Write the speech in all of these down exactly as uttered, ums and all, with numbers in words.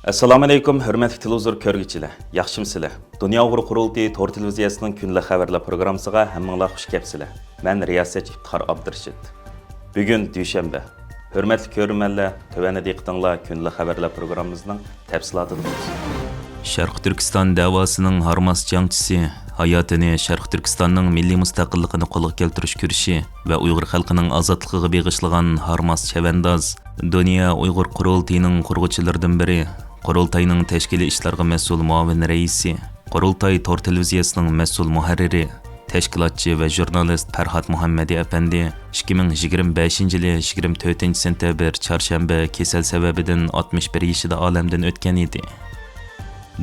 ئەسسالامۇئەلەيكۇم، ھۆرمەتلىك تېلېۋىزور كۆرگۈچىلەر، ياخشىمۇسىلەر؟ دۇنيا ئۇيغۇر قۇرۇلتىيى تور تېلېۋىزىيەسىنىڭ كۈندىلىك خەۋەرلەر پروگراممىسىغا ھەممىڭلار خۇش كەپسىلەر. مەن رىياسەتچى ئىپتىخار ئابدۇرېشىت. بۈگۈن دۈشەنبە. ھۆرمەتلىك كۆرۈرمەنلەر، تۆۋەندە دىققىتىڭلار كۈندىلىك خەۋەرلەر پروگراممىمىزنىڭ تەپسىلاتىدا بولسۇن. شەرقىي تۈركىستان دەۋاسىنىڭ ھارماس جەڭچىسى، ھاياتىنى شەرقىي تۈركىستاننىڭ مىللىي مۇستەقىللىقىنى قولغا كەلتۈرۈش كۈرىشى ۋە ئۇيغۇر خەلقىنىڭ ئازادلىقىغا بېغىشلىغان ھارماس چەۋەنداز، دۇنيا ئۇيغۇر قۇرۇلتىيىنىڭ قۇرغۇچىلىرىدىن بىرى، قۇرۇلتاينىڭ تەشكىلىي ئىشلارغا مەسئۇل مۇئاۋىن رەئىسى، قۇرۇلتاي تور تېلېۋىزىيەسىنىڭ مەسئۇل مۇھەررىرى، تەشكىلاتچى ۋە ژۇرنالىست پەرھات مۇھەممەدى ئەپەندى ئىككى مىڭ يىگىرمە بەشىنچى يىلى يىگىرمە تۆتىنچى سېنتەبىر، چارشەنبە، كېسەل سەۋەبىدىن ئاتمىش بىر يېشىدا ئالەمدىن ئۆتكەن ئىدى.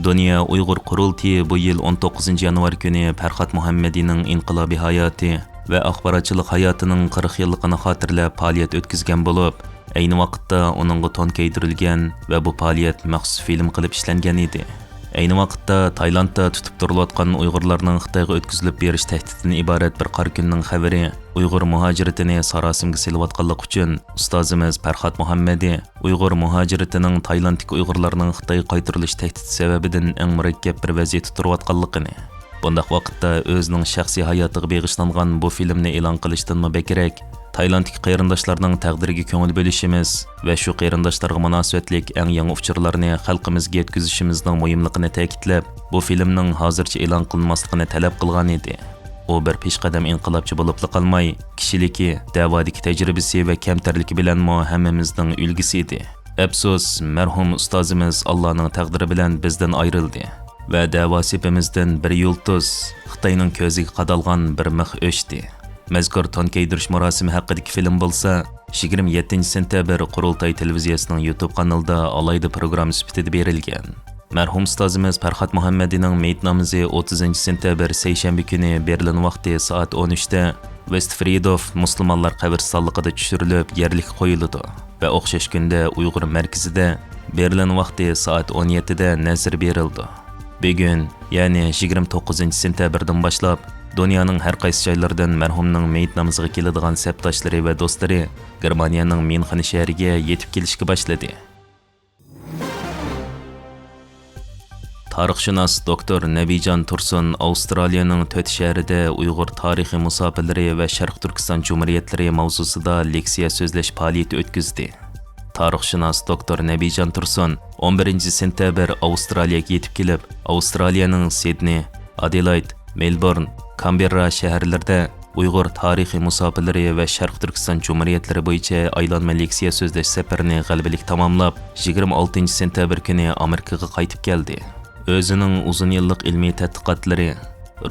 دۇنيا ئۇيغۇر قۇرۇلتىيى بۇ يىل ئون توققۇزىنچى يانۋار كۈنى پەرھات مۇھەممەدىنىڭ ئىنقىلابىي ھاياتى ۋە ئاخباراتچىلىق ھاياتىنىڭ قىرىق يىللىقىنى خاتىرىلەپ پائالىيەت ئۆتكۈزگەن بولۇپ، ئەينى ۋاقىتتا ئۇنىڭغا تون كىيدۈرۈلگەن ۋە بۇ پائالىيەت مەخسۇس فىلىم قىلىپ ئىشلەنگەن ئىدى. ئەينى ۋاقىتتا تايلاندتا تۇتۇپ تۇرۇلۇۋاتقان ئۇيغۇرلارنىڭ خىتايغا ئۆتكۈزۈلۈپ بېرىش تەھدىتىدىن ئىبارەت بىر قارا كۈننىڭ خەۋىرى ئۇيغۇر مۇھاجىرىتىنى ساراسىمىگە سېلىۋاتقانلىقى ئۈچۈن ئۇستازىمىز پەرھات مۇھەممەدى ئۇيغۇر مۇھاجىرىتىنىڭ تايلاندتىكى ئۇيغۇرلارنىڭ خىتايغا قايتۇرۇلۇش تەھدىتى سەۋەبىدىن ئەڭ مۇرەككەپ بىر ۋەزىيەتتە تۇرۇۋاتقانلىقىنى، بۇنداق ۋاقىتتا ئۆزىنىڭ شەخسىي ھاياتىغا بېغىشلانغان بۇ فىلىمنى ئېلان قىلىشتىنمۇ بەكرەك، تايلاندتىكى قېرىنداشلارنىڭ تەقدىرىگە كۆڭۈل بۆلۈشىمىز ۋە شۇ قېرىنداشلارغا مۇناسىۋەتلىك ئەڭ يېڭى ئۇچۇرلارنى خەلقىمىزگە يەتكۈزۈشىمىزنىڭ مۇھىملىقىنى تەكىتلەپ، بۇ فىلىمنىڭ ھازىرچە ئېلان قىلىنماسلىقىنى تەلەپ قىلغان ئىدى. ئۇ بىر پېشقەدەم ئىنقىلابچى بولۇپلا قالماي، كىشىلىكى، دەۋادىكى تەجرىبىسى ۋە كەمتەرلىكى بىلەنمۇ ھەممىمىزنىڭ ئۈلگىسى ئىدى. ئەپسۇس، مەرھۇم ئۇستازىمىز ئاللانىڭ تەقدىرى بىلەن بىزدىن ئايرىلدى ۋە دەۋا سېپىمىزدىن بىر يۇلتۇز، خىتاينىڭ كۆزىگە قادالغان بىر مىخ ئۆچتى. مەزكۇر تون كىيدۈرۈش مۇراسىمى ھەققىدىكى فىلىم بولسا، يىگىرمە يەتتىنچى سېنتەبىر قۇرۇلتاي تېلېۋىزىيەسىنىڭ يۇتۇب قانىلىدا ئالاھىدە پروگرامما سۈپىتىدە بېرىلگەن. مەرھۇم ئۇستازىمىز پەرھات مۇھەممەدىنىڭ مېيىت نامىزى ئوتتۇزىنچى سېنتەبىر سەيشەنبە كۈنى بېرلىن ۋاقتى سائەت ئون ئۈچتە ۋېستفرىدوف مۇسۇلمانلار قەبرىستانلىقىدا چۈشۈرۈلۈپ، يەرلىككە قويۇلىدۇ ۋە ئوخشاش كۈندە ئۇيغۇر مەركىزىدە بېرلىن ۋاقتى سائەت ئون يەتتىدە نەزىر بېرىلىدۇ. بۈگۈن، يەنى يىگىرمە توققۇزىنچى سېنتەبىردىن باشلاپ، دۇنيانىڭ ھەر قايسى جايلىرىدىن مەرھۇمنىڭ مېيىت نامىزىغا كېلىدىغان سەپداشلىرى ۋە دوستلىرى گېرمانىيەنىڭ ميۇنخېن شەھىرىگە يېتىپ كېلىشكە باشلىدى. تارىخشۇناس دوكتور نەبىجان تۇرسۇن ئاۋسترالىيەنىڭ تۆت شەھىرىدە ئۇيغۇر تارىخىي مۇساپىلىرى ۋە شەرقىي تۈركىستان جۇمھۇرىيەتلىرى ماۋزۇسىدا لېكسىيە سۆزلەش پائالىيىتى ئۆتكۈزدى. تارىخشۇناس دوكتور نەبىجان تۇرسۇن ئون بىرىنچى سېنتەبىر ئاۋسترالىيەگە يېتىپ كېلىپ، ئاۋسترالىيەنىڭ سىدنېي، ئادېلايد، مېلبورن، كانبېررا شەھەرلىرىدە ئۇيغۇر تارىخىي مۇساپىلىرى ۋە شەرقىي تۈركىستان جۇمھۇرىيەتلىرى بويىچە ئايلانما لېكسىيە سۆزلەش سەپىرىنى غەلىبىلىك تاماملاپ، يىگىرمە ئالتىنچى سېنتەبىر كۈنى ئامېرىكىغا قايتىپ كەلدى. ئۆزىنىڭ ئۇزۇن يىللىق ئىلمىي تەتقىقاتلىرى،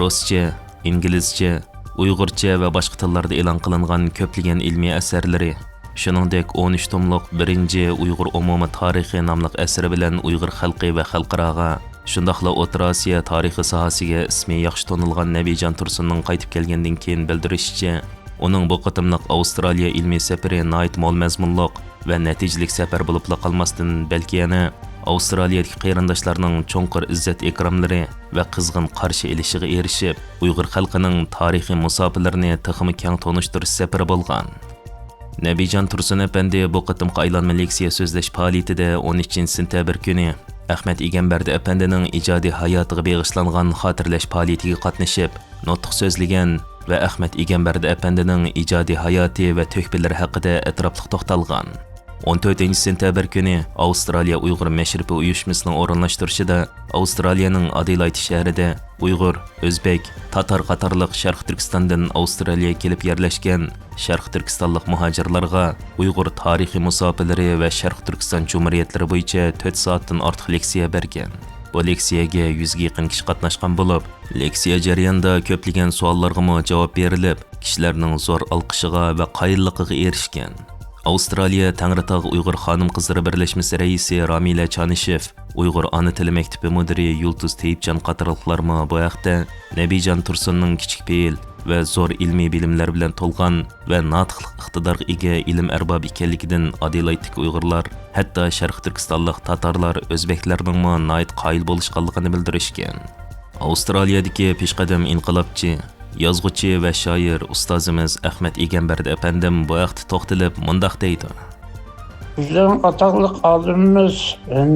رۇسچە، ئىنگلىزچە، ئۇيغۇرچە ۋە باشقا تىللاردا ئېلان قىلىنغان كۆپلىگەن ئىلمىي ئەسەرلىرى، شۇنىڭدەك ئون ئۈچ توملۇق بىرىنچى ئۇيغۇر ئومۇمىي تارىخى ناملىق ئەسىرى بىلەن ئۇيغۇر خەلقى ۋە خەلقئاراغا، شۇنداقلا ئوتتۇرا ئاسىيا تارىخى ساھەسىگە ئىسمى ياخشى تونۇلغان نەبىجان تۇرسۇننىڭ قايتىپ كەلگەندىن كېيىن بىلدۈرۈشىچە، ئۇنىڭ بۇ قېتىملىق ئاۋسترالىيە ئىلمىي سەپىرى ناھايىتى مول مەزمۇنلۇق ۋە نەتىجىلىك سەپەر بولۇپلا قالماستىن، بەلكى يەنە ئاۋسترالىيەدىكى قېرىنداشلارنىڭ چوڭقۇر ئىززەت-ئىكراملىرى ۋە قىزغىن قارشى ئېلىشىغا ئېرىشىپ، ئۇيغۇر خەلقىنىڭ تارىخىي مۇساپىلىرىنى تېخىمۇ كەڭ تونۇشتۇرۇش سەپىرى بولغان. نەبىجان تۇرسۇن ئەپەندى بۇ قېتىمقى ئايلانما لېكسىيە سۆزلەش پائالىيىتىدە ئون ئۈچىنچى سېنتەبىر كۈنى ئەخمەت ئىگەمبەردى ئەپەندىنىڭ ئىجادىي ھاياتىغا بېغىشلانغان خاتىرىلەش پائالىيىتىگە قاتنىشىپ، نۇتۇق سۆزلىگەن ۋە ئەخمەت ئىگەمبەردى ئەپەندىنىڭ ئىجادىي ھاياتى ۋە تۆھپىلىرى ھەققىدە ئەتراپلىق توختالغان. ئون تۆتىنچى سېنتەبىر كۈنى ئاۋسترالىيە ئۇيغۇر مەشرىپى ئۇيۇشمىسىنىڭ ئورۇنلاشتۇرۇشىدا ئاۋسترالىيەنىڭ ئادېلايد شەھىرىدە ئۇيغۇر، ئۆزبېك، تاتار قاتارلىق شەرقىي تۈركىستاندىن ئاۋسترالىيەگە كېلىپ يەرلەشكەن شەرقىي تۈركىستانلىق مۇھاجىرلارغا ئۇيغۇر تارىخىي مۇساپىلىرى ۋە شەرقىي تۈركىستان جۇمھۇرىيەتلىرى بويىچە تۆت سائەتتىن ئارتۇق لېكسىيە بەرگەن. بۇ لېكسىيەگە يۈزگە يېقىن كىشى قاتناشقان بولۇپ، لېكسىيە جەريانىدا كۆپلىگەن سوئاللارغىمۇ جاۋاب بېرىلىپ، كىشىلەرنىڭ زور ئالقىشىغا ۋە قايىللىقىغا ئېرىشكەن. ئاۋسترالىيە تەڭرىتاغ ئۇيغۇر خانىم-قىزلىرى بىرلەشمىسى رەئىسى رامىلە چانىشېف، ئۇيغۇر ئانا تىلى مەكتىپى مۇدىرى يۇلتۇز تېيىپجان قاتارلىقلارمۇ بۇ ھەقتە نەبىجان تۇرسۇننىڭ كىچىك پېئىل ۋە زور ئىلمىي بىلىملەر بىلەن تولغان ۋە ناتىقلىق ئىقتىدارىغا ئىگە ئىلىم ئەربابى ئىكەنلىكىدىن ئادېلايدتىكى ئۇيغۇرلار، ھەتتا شەرقىي تۈركىستانلىق تاتارلار، ئۆزبەكلەرنىڭمۇ ناھايىتى قايىل بولۇشقانلىقىنى بىلدۈرۈشكەن. ئاۋسترالىيەدىكى پېشقەدەم ئىنقىلابچى، يازغۇچى ۋە شائىر ئۇستازىمىز ئەخمەت ئىگەمبەردى ئەپەندىم بۇ ھەقتە توختىلىپ مۇنداق دەيدۇ: بىزنىڭ ئاتاقلىق ئالىمىمىز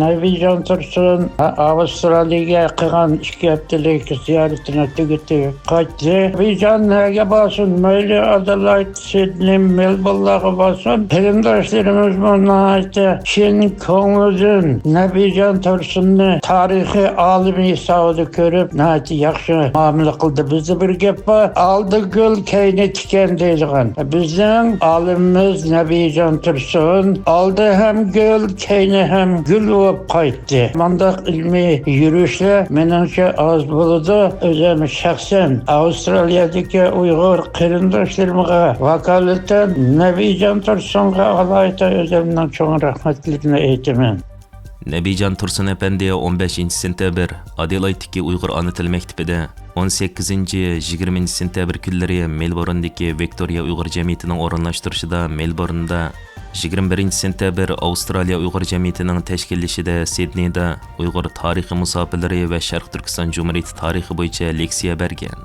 نەبىجان تۇرسۇن ئاۋسترالىيەگە قىلغان ئىككى ھەپتىلىك زىيارىتىنى تۈگىتىپ قايتتى. نەبىجان نەگە بارسۇن، مەيلى ئادېلايد، سىدنېي، مېلبورنلارغا بارسۇن، قېرىنداشلىرىمىزمۇ ناھايىتى چىن كۆڭلىدىن نەبىجان تۇرسۇننى تارىخىي ئالىم ھېسابىدا كۆرۈپ، ناھايىتى ياخشى مۇئامىلە قىلدى. بىزدە بىر گەپ بار، «ئالدى گۈل، كەينى تىكەن» دەيدىغان. بىزنىڭ ئالىمىمىز نەبىجان تۇرسۇن ئالدى ھەم گۈل، كەينى ھەم گۈل بولۇپ قايتتى. مانداق ئىلمىي يۈرۈشلەر، مېنىڭچە، ئاز بولىدۇ. ئۆزۈم شەخسەن ئاۋسترالىيەدىكى ئۇيغۇر قېرىنداشلىرىمغا ۋاكالىتەن نەبىجان تۇرسۇنغا ئالاھىدە ئۆزۈمنىڭ چوڭ رەھمەتلىرىمنى ئېيتىمەن. نەبىجان تۇرسۇن ئەپەندى ئون بەشىنچى سېنتەبىر ئادېلايدتىكى ئۇيغۇر ئانا تىل مەكتىپىدە، ئون سەككىزىنچى، يىگىرمىنچى سېنتەبىر كۈنلىرى مېلبورندىكى ۋىكتورىيە ئۇيغۇر جەمئىيىتىنىڭ ئورۇنلاشتۇرۇشىدا مېلبورندا، يىگىرمە بىرىنچى سېنتەبىر ئاۋسترالىيە ئۇيغۇر جەمئىيىتىنىڭ تەشكىللىشىدە سىدنېيدا ئۇيغۇر تارىخى مۇساپىلىرى ۋە شەرقىي تۈركىستان جۇمھۇرىيىتى تارىخى بويىچە لېكسىيە بەرگەن.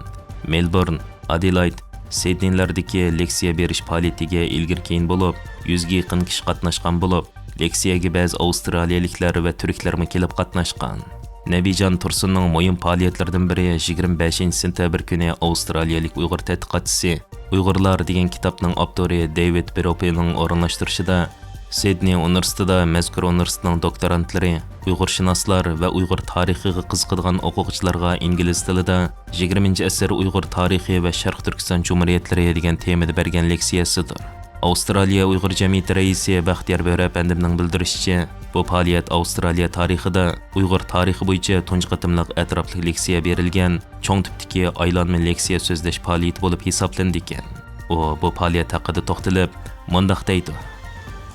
مېلبورن، ئادېلايد، سىدنېيلەردىكى لېكسىيە بېرىش پائالىيىتىگە ئىلگىرى-كېيىن بولۇپ، يۈزگە يېقىن كىشى قاتناشقان بولۇپ، لېكسىيەگە بەزى ئاۋسترالىيەلىكلەر ۋە تۈركلەرمۇ كېلىپ قاتناشقان. نەبىجان تۇرسۇننىڭ مۇھىم پائالىيەتلىرىدىن بىرى يىگىرمە بەشىنچى سېنتەبىر كۈنى ئاۋسترالىيەلىك ئۇيغۇر تەتقىقاتچىسى، ئۇيغۇرلار دېگەن كىتابنىڭ ئاپتورى دېۋىد بروفىنىڭ ئورۇنلاشتۇرۇشىدا سىدنېي ئۇنىۋېرسىتېتىدا مەزكۇر ئۇنىۋېرسىتېتنىڭ دوكتورانتلىرى، ئۇيغۇرشۇناسلار ۋە ئۇيغۇر تارىخىغا قىزىقىدىغان ئوقۇغۇچىلارغا ئىنگلىز تىلىدا يىگىرمىنچى ئەسىر ئۇيغۇر تارىخى ۋە شەرقىي تۈركىستان جۇمھۇرىيەتلىرى دېگەن تېمىدا بەرگەن لېكسىيەسىدۇر. ئاۋسترالىيە ئۇيغۇر جەمئىيىتى رەئىسى بەختىيار بۆرە ئەپەندىمنىڭ بىلدۈرۈشىچە، بۇ پائالىيەت ئاۋسترالىيە تارىخىدا ئۇيغۇر تارىخى بويىچە تۇنجى قېتىملىق ئەتراپلىق لېكسىيە بېرىلگەن چوڭ تىپتىكى ئايلانما لېكسىيە سۆزلەش پائالىيىتى بولۇپ ھېسابلىنىدىكەن. ئۇ بۇ پائالىيەت ھەققىدە توختىلىپ مۇنداق دەيدۇ.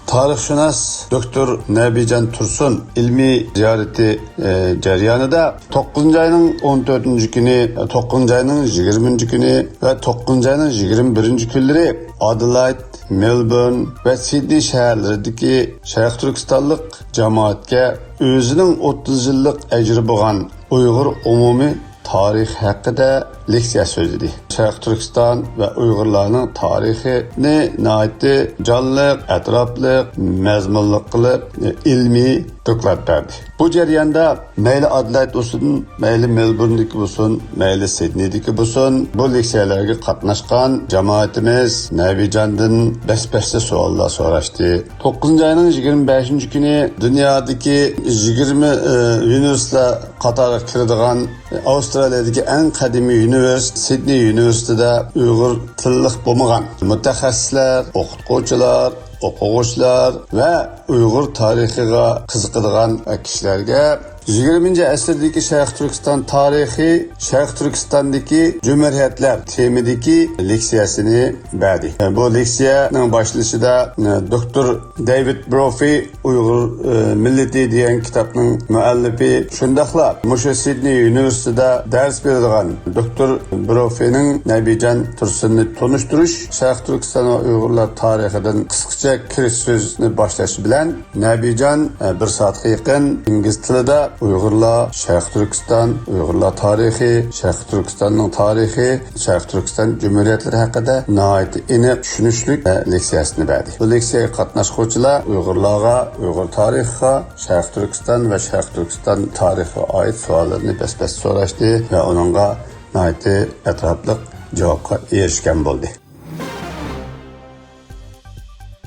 تارىخشۇناس دوكتور نەبىجان تۇرسۇن ئىلمىي زىيارىتى، ئە، جەريانىدا توققۇزىنچى ئاينىڭ ئون تۆتىنچى كۈنى، توققۇزىنچى ئاينىڭ يىگىرمىنچى كۈنى ۋە توققۇزىنچى ئاينىڭ يىگىرمە بىرىنچى كۈنلىرى ئادېلايد، مېلبورن ۋە سىدنېي شەھەرلىرىدىكى شەرقىي تۈركىستانلىق جامائەتكە ئۆزىنىڭ ئوتتۇز يىللىق ئەجرى بولغان ئۇيغۇر ئومۇمىي تارىخى ھەققىدە لېكسىيە سۆزلىدى. شەرقىي تۈركىستان ۋە ئۇيغۇرلارنىڭ تارىخىنى ناھايىتى جانلىق، ئەتراپلىق، مەزمۇنلۇق قىلىپ، ئىلمىي دوكلات بەردى. بۇ جەرياندا مەيلى ئادېلايد بولسۇن، مەيلى مېلبورندىكى بولسۇن، مەيلى سىدنېيدىكى بولسۇن، بۇ لېكسىيەلەرگە قاتناشقان جامائىتىمىز نەبىجاندىن بەس-بەستە سوئاللار سوراشتى. توققۇزىنچى ئاينىڭ يىگىرمە بەشىنچى كۈنى دۇنيادىكى يىگىرمە، ئى، ئۇنىۋېرسىتېتلار قاتارىغا كىرىدىغان ئاۋسترالىيەدىكى ئەڭ قەدىمىي ئۇنىۋېرسىتېت، سىدنېي ئۇنىۋېرسىتېتىدا ئۇيغۇر تىللىق بولمىغان مۇتەخەسسىسلەر، ئوقۇتقۇچىلار، ئوقۇغۇچىلار ۋە ئۇيغۇر تارىخىغا قىزىقىدىغان كىشىلەرگە يىگىرمىنچى ئەسىردىكى شەرقىي تۈركىستان تارىخى، شەرقىي تۈركىستاندىكى جۇمھۇرىيەتلەر تېمىدىكى لېكسىيەسىنى بەردى. بۇ لېكسىيەنىڭ باشلىنىشىدا دوكتور دېۋىد بروفى، ئۇيغۇر، ئى، مىللىتى دېگەن كىتابنىڭ مۇئەللىپى، شۇنداقلا مۇشۇ سىدنېي ئۇنىۋېرسىتېتىدا دەرس بېرىدىغان دوكتور بروفىنىڭ نەبىجان تۇرسۇننى تونۇشتۇرۇش، شەرقىي تۈركىستان ۋە ئۇيغۇرلار تارىخىدىن قىسقىچە كىرىش سۆزىنى باشلاشى بىلەن، نەبىجان، ئى، بىر سائەتكە يېقىن ئىنگلىز تىلىدا ئۇيغۇرلار، شەرقىي تۈركىستان، ئۇيغۇرلار تارىخى، شەرقىي تۈركىستاننىڭ تارىخى، شەرقىي تۈركىستان جۇمھۇرىيەتلىرى ھەققىدە ناھايىتى ئېنىق، چۈشىنىشلىك، ئە، لېكسىيەسىنى بەردى. بۇ لېكسىيەگە قاتناشقۇچىلار ئۇيغۇرلارغا، ئۇيغۇر تارىخىغا، شەرقىي تۈركىستان ۋە شەرقىي تۈركىستان تارىخىغا ئائىت سوئاللىرىنى بەس-بەستە سوراشتى ۋە ئۇنىڭغا ناھايىتى ئەتراپلىق جاۋابقا ئېرىشكەن بولدى.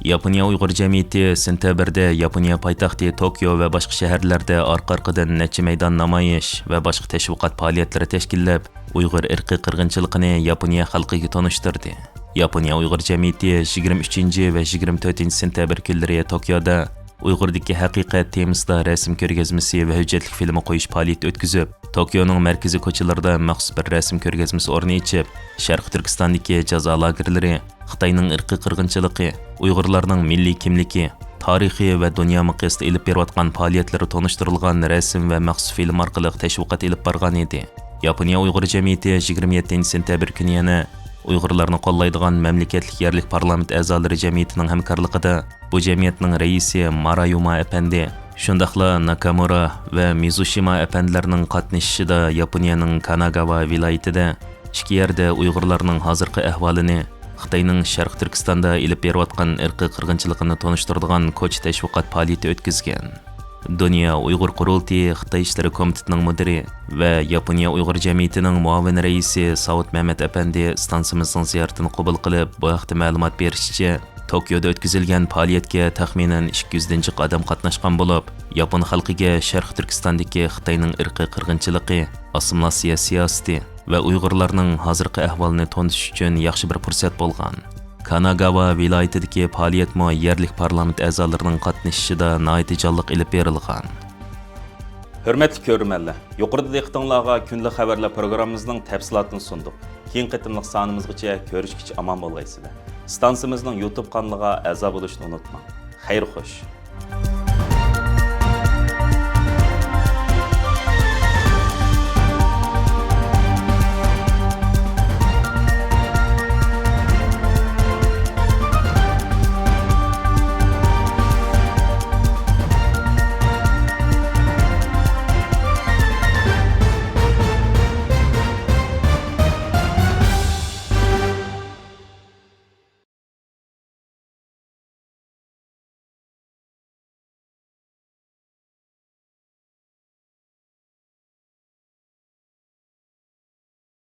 ياپونىيە ئۇيغۇر جەمئىيىتى سېنتەبىردە ياپونىيە پايتەختى توكيو ۋە باشقا شەھەرلەردە ئارقا-ئارقىدىن نەچچە مەيدان نامايىش ۋە باشقا تەشۋىقات پائالىيەتلىرى تەشكىللەپ، ئۇيغۇر ئىرقىي قىرغىنچىلىقىنى ياپونىيە خەلقىگە تونۇشتۇردى. ياپونىيە ئۇيغۇر جەمئىيىتى يىگىرمە ئۈچىنچى ۋە يىگىرمە تۆتىنچى سېنتەبىر كۈنلىرى توكيودا ئۇيغۇردىكى ھەقىقەت تېمىسىدا رەسىم كۆرگەزمىسى ۋە ھۆججەتلىك فىلىمى قويۇش پائالىيىتى ئۆتكۈزۈپ، توكيونىڭ مەركىزىي كوچىلىرىدا مەخسۇس بىر رەسىم كۆرگەزمىسى ئورنى ئېچىپ، شەرقىي تۈركىستاندىكى جازا لاگېرلىرى، خىتاينىڭ ئىرقىي قىرغىنچىلىقى، ئۇيغۇرلارنىڭ مىللىي كىملىكى، تارىخى ۋە دۇنيا مىقياسىدا ئېلىپ بېرىۋاتقان پائالىيەتلىرى تونۇشتۇرۇلغان رەسىم ۋە مەخسۇس فىلىم ئارقىلىق تەشۋىقات ئېلىپ بارغانىدى. ياپونىيە ئۇيغۇر جەمئىيىتى يىگىرمە يەتتىنچى سېنتەبىر كۈنى يەنە ئۇيغۇرلارنى قوللايدىغان مەملىكەتلىك يەرلىك پارلامېنت ئەزالىرى جەمئىيىتىنىڭ ھەمكارلىقىدا بۇ جەمئىيەتنىڭ رەئىسى مارايۇما ئەپەندى، شۇنداقلا ناكامۇرا ۋە مىزۇشىما ئەپەندىلەرنىڭ قاتنىشىشىدا ياپونىيەنىڭ كاناگاۋا ۋىلايىتىدە ئىككى يەردە ئۇيغۇرلارنىڭ ھازىرقى ئەھۋالىنى، خىتاينىڭ شەرقىي تۈركىستاندا ئېلىپ بېرىۋاتقان ئىرقىي قىرغىنچىلىقىنى تونۇشتۇرىدىغان كوچا تەشۋىقات پائالىيىتى ئۆتكۈزگەن. دۇنيا ئۇيغۇر قۇرۇلتىيى خىتاي ئىشلىرى كومىتېتىنىڭ مۇدىرى ۋە ياپونىيە ئۇيغۇر جەمئىيىتىنىڭ مۇئاۋىن رەئىسى ساۋۇت مەمەت ئەپەندى ئىستانسىمىزنىڭ زىيارىتىنى قوبۇل قىلىپ، بۇ ھەقتە مەلۇمات بېرىشىچە، توكيودا ئۆتكۈزۈلگەن پائالىيەتكە تەخمىنەن ئىككى يۈزدىن جىق ئادەم قاتناشقان بولۇپ، ياپون خەلقىگە شەرقىي تۈركىستاندىكى خىتاينىڭ ئىرقىي قىرغىنچىلىقى، ئاسسىمىلياتسىيە سىياسىتى ۋە ئۇيغۇرلارنىڭ ھازىرقى ئەھۋالىنى تونۇتۇش ئۈچۈن ياخشى بىر پۇرسەت بولغان. كاناگاۋا ۋىلايىتىدىكى پائالىيەتمۇ يەرلىك پارلامېنت ئەزالىرىنىڭ قاتنىشىشىدا ناھايىتى جانلىق ئېلىپ بېرىلغان. ھۆرمەتلىك كۆرۈرمەنلەر، يۇقىرىدا دىققىتىڭلارغا كۈندىلىك خەۋەرلەر پروگراممىمىزنىڭ تەپسىلاتىنى سۇندۇق. كېيىنكى قېتىملىق سانىمىزغىچە كۆرۈشكىچە ئامان بولغايسىلەر. ئىستانسىمىزنىڭ يۇتۇب قانىلىغا ئەزا بولۇشنى ئۇنتۇماڭ. خەير خوش.